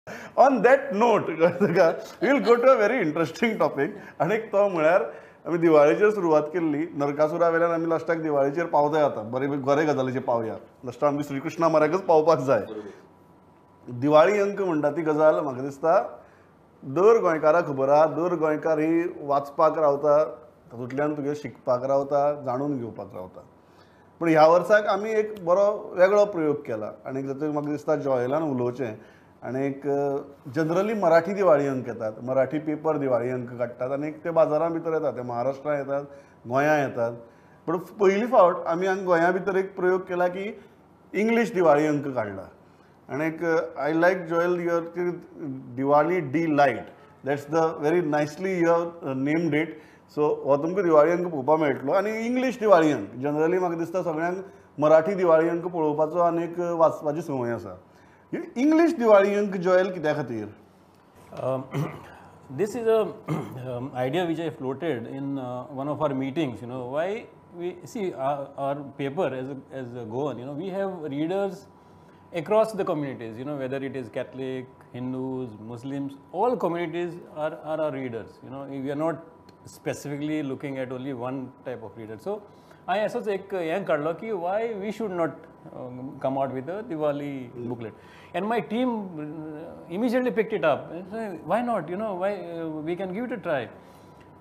On that note, we'll go to a very interesting topic. आनी तो म्हळ्यार आमी दिवाळीचेर सुरवात केल्ली, नरकासुरा वेल्यान आमी लास्टाक दिवाळीचेर पावताय. आतां बरे बरे गजालीचेर पावया, लास्टाक आमी श्रीकृष्णा म्हऱ्याकच पावपाक जाय. दिवाळी अंक म्हणटा ती गजाल म्हाका दिसता दर गोंयकाराक खबर आहा, दर गोंयकार ही वाचपाक रावता, तातूंतल्यान तुगे शिकपाक रावता, जाणून घेवपाक रावता. पूण ह्या वर्साक आमी एक बरो वेगळो प्रयोग केला आनी तातूंत म्हाका दिसता जॉयलान उलोवचें. आनी एक जनरली मराठी दिवाळी अंक येतात, मराठी पेपर दिवाळी अंक काडटात आनी ते बाजारां भितर येतात, ते महाराष्ट्रांत येतात, गोंयां येतात. पूण पयली फावट आमी हांगा गोंया भितर एक प्रयोग केला की इंग्लीश दिवाळी अंक काडला. आनी एक I like Joel your Diwali delight, that's the very nicely your named it. So हो तुमकां दिवाळी अंक पळोवपाक मेळटलो. आनी इंग्लीश दिवाळी अंक जनरली म्हाका दिसता सगळ्यांक मराठी दिवाळी अंक पळोवपाचो आनी एक वाचपाची संवय आसा. इंग्लीश दिवाळी अंक जॉयल कित्या खातीर? This is a idea which I floated in one of our meetings. You know why we see our paper as a Goan, you know, we have readers across the communities, you know, whether it is Catholic, Hindus, Muslims, all communities are our readers. You know, we are not specifically looking at only one type of reader. So हांवें असोच एक हें काडलो की why we should not come out with a Diwali booklet. And my team immediately picked it up. Why not, you know, why we can give it a try.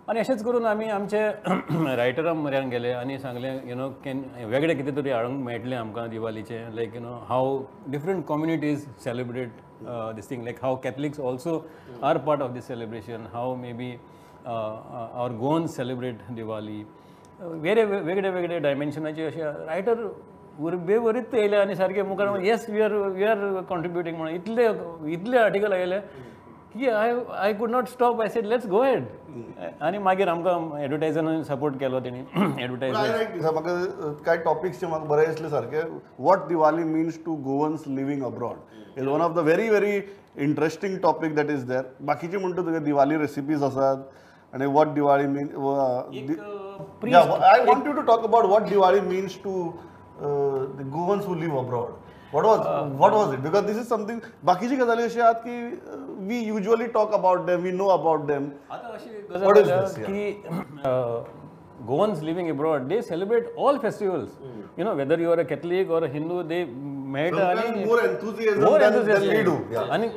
आनी अशेंच करून आमी आमचे रायटरा म्हऱ्यान गेले आनी सांगलें, you know, can वेगळें कितें तरी हाडूंक मेळटलें आमकां दिवालीचें, like you know how different communities celebrate this thing, like how Catholics also are part of this celebration, how maybe our Goans celebrate Diwali. वेगळे वेगळे वेगळे डायमेन्शनाचे अशे रायटर उर्बेवरीत येयले आनी सारके मुखार yes we are contributing म्हणून इतले इतले आर्टिकल आयले की I could not stop. I said let's go ahead. आनी मागीर आमकां एडवर्टायजरान सपोर्ट केलो तेणी. एडवर्टायजर म्हाका कांय टॉपिक्स म्हाका बरें दिसले सारके. What Diwali means to Goans living abroad is one of the very very interesting topic that is there. बाकीचे म्हणटा तुगे दिवाली रेसिपीज आसात आनी what Diwali mean. I want you to talk about what Diwali means to the Goans who live abroad. What was it? Because this is something बाकीची गजाली अशी आहात की we usually talk about them, we know about them. आतां अशी गजाल जाल्या की Goans living abroad, they celebrate all festivals. You know, whether you are a Catholic or a Hindu, they मेळटा आनी more enthusiasm than we do. आनी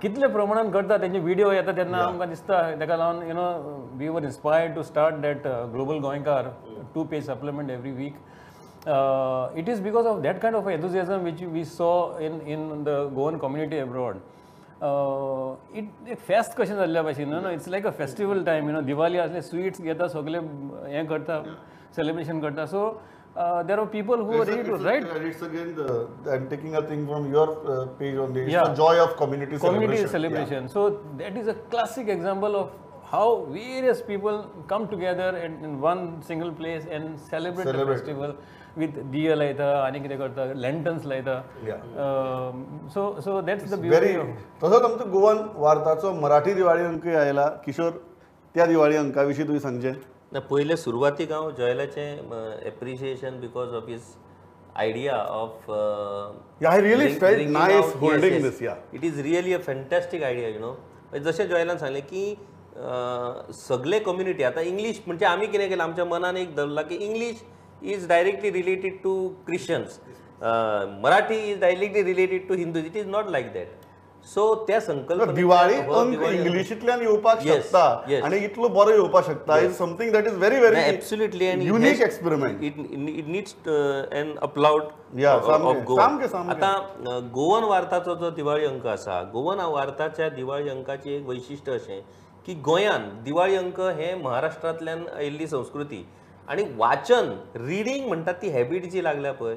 कितले प्रमाणान करता तेंचे व्हिडिओ येता तेन्ना आमकां दिसता. तेका लागून you know we were inspired to start that Global Goenkar 2-page supplement every week. It is because of that kind of enthusiasm which we saw in the Goan community abroad. It एक फेस्त कशें जाल्ल्या भाशेन, no, it's like a festival time, you know. Diwali आसले sweets घेता, सगळे हें करता, सेलिब्रेशन करता. So there are people who are ready to write. It's again I am taking a thing from your page only. It's the joy of community celebration. Celebration. So that is a classic example of how various people come together and in one single place and celebrate the festival with diya लायता आनी कितें करता, lanterns लायता. So that's the beauty. तसोच आमचो Goan वार्ताचो Marathi Diwali अंकय आयला. किशोर, त्या दिवाळी अंका विशीं तुवें सांगचें. ना, पयले सुरवातीक हांव जॉयलाचें appreciation because of his idea of I really felt nice holding this. Yeah, it is really a fantastic idea, you know. जशें जॉयलान सांगलें की सगळे कम्युनिटी आतां इंग्लीश म्हणजे आमी कितें केलें, आमच्या मनान एक धरला की English is directly related to Christians, Marathi is directly related to Hindus. It is not like that. So त्या संकल्प दिवाळी अंक इंग्लिशींतल्यान येवपाक शकता आनी इतलो बरो येवपाक शकता is something that is very very absolutely unique experiment. It needs an applaud of Goa. आतां गोवन वार्ताचो जो दिवाळी अंक आसा, गोवन वार्ताच्या दिवाळी अंकाची एक वैशिश्ट अशें की गोंयान दिवाळी अंक हे महाराष्ट्रांतल्यान आयिल्ली संस्कृती आनी वाचन रिडींग म्हणटात ती हॅबीट जी लागल्या पळय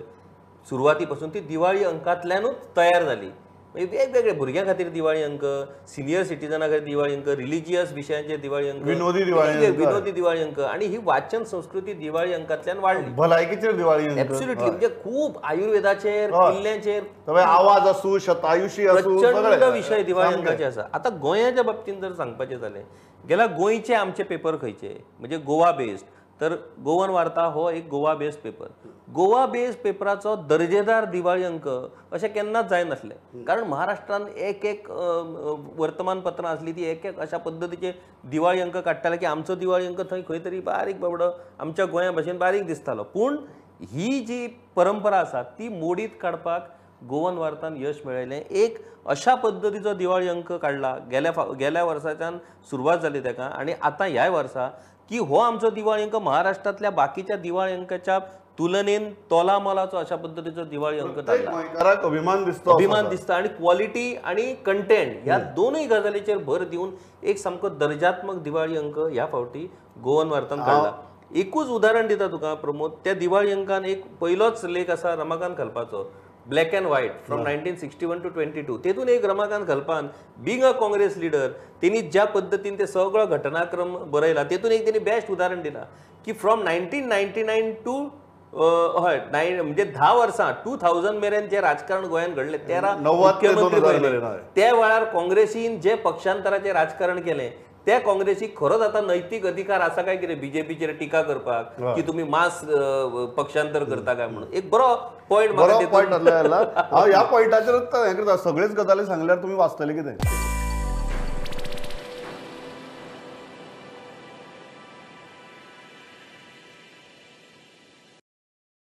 सुरवाती पासून ती दिवाळी अंकांतल्यानूच तयार जाली. वेगवेगळे भुरग्यां खातीर दिवाळी अंक, सिनियर सिटीजना खातीर दिवाळी अंक, रिलिजियस विशयांचेर दिवाळी अंक, विनोदी दिवाळी अंक, विनोदी दिवाळी अंक, आनी ही वाचन संस्कृती दिवाळी अंकांतल्यान वाडली. भलायकीचेर दिवाळी अंक एब्सोल्युटली, म्हणजे खूब आयुर्वेदाचेर, किल्ल्यांचेर, आवाज आसूं, शतायुशी आसूं, प्रचंड विशय दिवाळी अंकाचे आसा. आतां गोंयाच्या बाबतींत जर सांगपाचें जालें गेल्यार गोंयचे आमचे पेपर खंयचे म्हणजे गोवा बेस्ड तर गोवन वार्ता हो एक Goa based paper. Goa based पेपराचो दर्जेदार दिवाळी अंक अशें केन्नाच जायनासलें, कारण महाराष्ट्रान एक एक वर्तमानपत्रां आसली ती एक एक अशा पद्दतीचे दिवाळी अंक काडटाले की आमचो दिवाळी अंक थंय खंय तरी बारीक बाबडो आमच्या गोंया भशेन बारीक दिसतालो. पूण ही जी परंपरा आसा ती मोडीत काडपाक गोवन वार्तान यश मेळयलें. एक अशा पद्दतीचो दिवाळी अंक काडला गेल्या वर्साच्यान सुरवात जाली ताका आनी आतां ह्याय वर्सा की हो आमचो दिवाळी अंक महाराष्ट्रांतल्या बाकीच्या दिवाळी अंकाच्या तुलनेन तोला मोलाचो अशा पद्दतीचो दिवाळी अंक थारला. अभिमान दिसता, अभिमान दिसता आनी क्वॉलिटी आनी कंटेंट ह्या दोनूय गजालीचेर भर दिवन एक सामको दर्जात्मक दिवाळी अंक ह्या फावटी गोवन वार्तान काडला. एकूच उदाहरण दिता तुका प्रमोद, त्या दिवाळी अंकान एक पयलोच लेख आसा Ramakant खलपाचो, black and white from 1961 to 22. तेतून एक Ramakant खलपान being a Congress leader तेणी ज्या पद्दतीन ते सगळो घटनाक्रम बरयला तेतून एक तेणी बेस्ट उदाहरण दिला की फ्रॉम 1999 टू हय नायन म्हणजे 10 वर्सां 2000 मेरेन जे राजकारण गोंयांत घडलें, 13 मुख्यमंत्री पळयले, त्या वेळार काँग्रेसीन जे पक्षांतराचें राजकारण केलें त्या काँग्रेसीक खरोच आतां नैतीक अधिकार आसा काय कितें बीजेपीचेर टिका करपाक की तुमी मास पक्षांतर करता काय म्हणून. एक बरो पॉयंट, बरो पॉयंट हांव ह्या पॉयंटाचेर हें करता. सगळेच गजाली सांगल्यार तुमी वाचतले कितें.